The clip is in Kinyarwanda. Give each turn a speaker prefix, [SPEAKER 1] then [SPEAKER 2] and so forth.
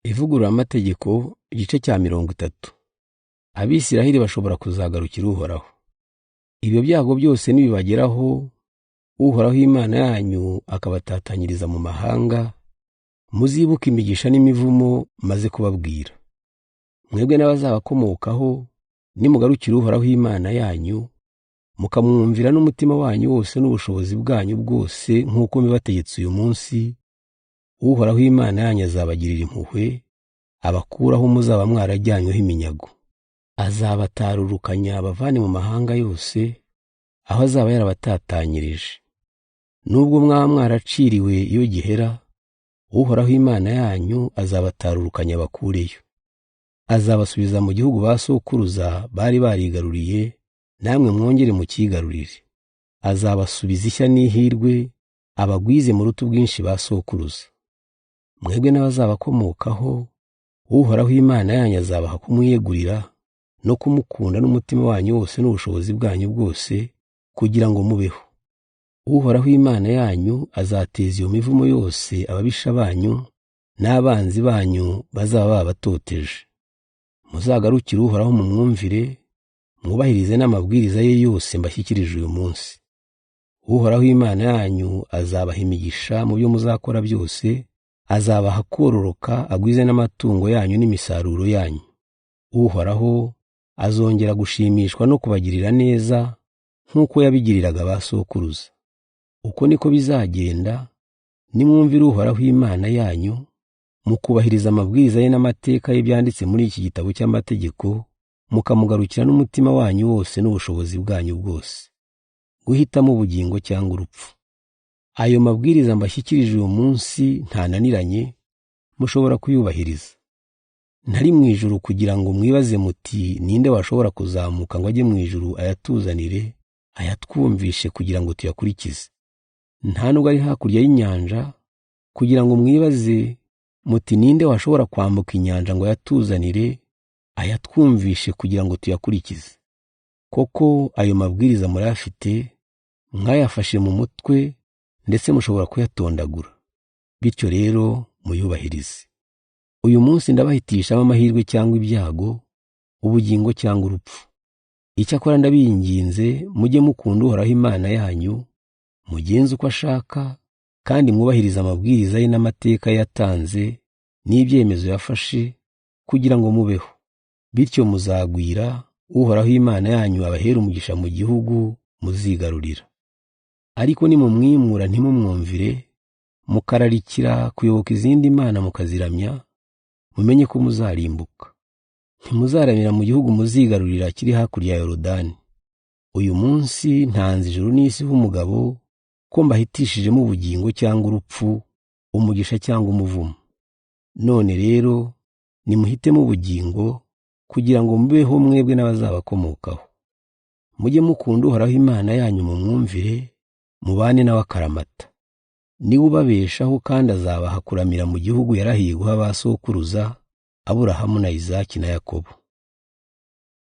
[SPEAKER 1] Ivugururamategeko igice cya 30. Abisiraheli bashobora kuzagarukira Uhoraho. Ibyo byago byose nibibageraho, Uhoraho Imana yanyu akabatatanyiriza mu mahanga, muzibuke imigisha n'imivumo maze kubabwira. Mwebwe n'abazabakomokaho, nimugarukira Uhoraho Imana yanyu, mukamwumvira n'umutima wanyu wose n'ubushobozi bwanyu bwose nk'uko mbibategetse uyu munsi, Uhoraho Imana yanyu azabagirira impuhwe, abakuraho muzaba mwarajyanyweho iminyago. Azabatarurukanya abavane mu mahanga yose, aho azaba yarabatatanyirije. Nubwo mwaba mwaraciriwe iyo gihera, Uhoraho Imana yanyu azabatarurukanya abakureyo. Azabasubiza mu gihugu ba sokuruza bari barigaruriye, namwe mwongere mukigarurire. Azabasubiza ishya n'ihirwe, abagwize mu rutu bwinshi ba sokuruza. Mwebwe n'abazabakomokaho, Uhoraho Imana yanyu azabaha kumwiyegurira no kumukunda n'umutima wanyu wose n'ubushobozi bwanyu bwose, kugira ngo mubeho. Uhoraho Imana yanyu azateza iyo mivumo yose ababisha banyu n'abanzi banyu bazaba babatoteje. Muzagarukire Uhoraho mumwumvire, mwubahirize n'amabwiriza ye yose mbashyikirije uyu munsi. Uhoraho Imana yanyu azabaha imigisha mu byo muzakora byose, azabaha kororoka agwize n'amatungo yanyu n'imisaruro yanyu. Uhoraho azongera gushimishwa no kubagirira neza nk'uko yabigiriraga ba sokuruza. Uko niko bizagenda nimwumvira Uhoraho Imana yanyu, mukubahiriza amabwiriza ye n'amateka ye byanditse muri iki gitabo cy'amategeko, mukamugarukira n'umutima wanyu wose n'ubushobozi bwanyu bwose. Guhitamo ubugingo cyangwa urupfu. Ayo mabwiriza mbashyikirije uyu munsi ntananiranye, mushobora kuyubahiriza. Ntari mu ijuru kugira ngo mwibaze muti ninde washobora kuzamuka ngo ajye mu ijuru ayatuzanire, ayatwumvishe kugira ngo tuyakurikize. Nta nubwo ari hakurya y'inyanja kugira ngo mwibaze muti ninde washobora kwambuka inyanja ngo ayatuzanire, ayatwumvishe kugira ngo tuyakurikize. Koko ayo mabwiriza murayafite, mwayafashe mu mutwe, ndetse mushobora kuyatondagura. Bityo rero muyubahirize. Uyu munsi ndabahitishamo amahirwe cyangwa ibyago, ubugingo cyangwa urupfu. Icyakora ndabinginze mujye mukunda Uhoraho Imana yanyu, mugenze uko ashaka, kandi mwubahirize amabwiriza ye n'amateka yatanze n'ibyemezo yafashe kugira ngo mubeho. Bityo muzagwira, Uhoraho Imana yanyu abahere umugisha mu gihugu muzigarurira. Ariko nimumwimura ntimumwumvire, mukararikira kuyoboka izindi mana mukaziramya, mumenye ko muzarimbuka. Ntimuzaramira mu gihugu muzigarurira kiri hakurya ya Yorodani. Uyu munsi ntanze ijuru n'isi h'umugabo, ko mbahitishijemo ubugingo cyangwa urupfu, umugisha cyangwa umuvumo. None rero nimuhitemo ubugingo, kugira ngo mubeho mwebwe n'abazabakomokaho. Mujye mukunda Uhoraho Imana yanyu mumwumvire, mubane nawe akaramata. Niwe ubabeshaho kandi azabaha kuramira mu gihugu yarahiye guha ba sokuruza, Aburahamu na Izaki na Yakobo.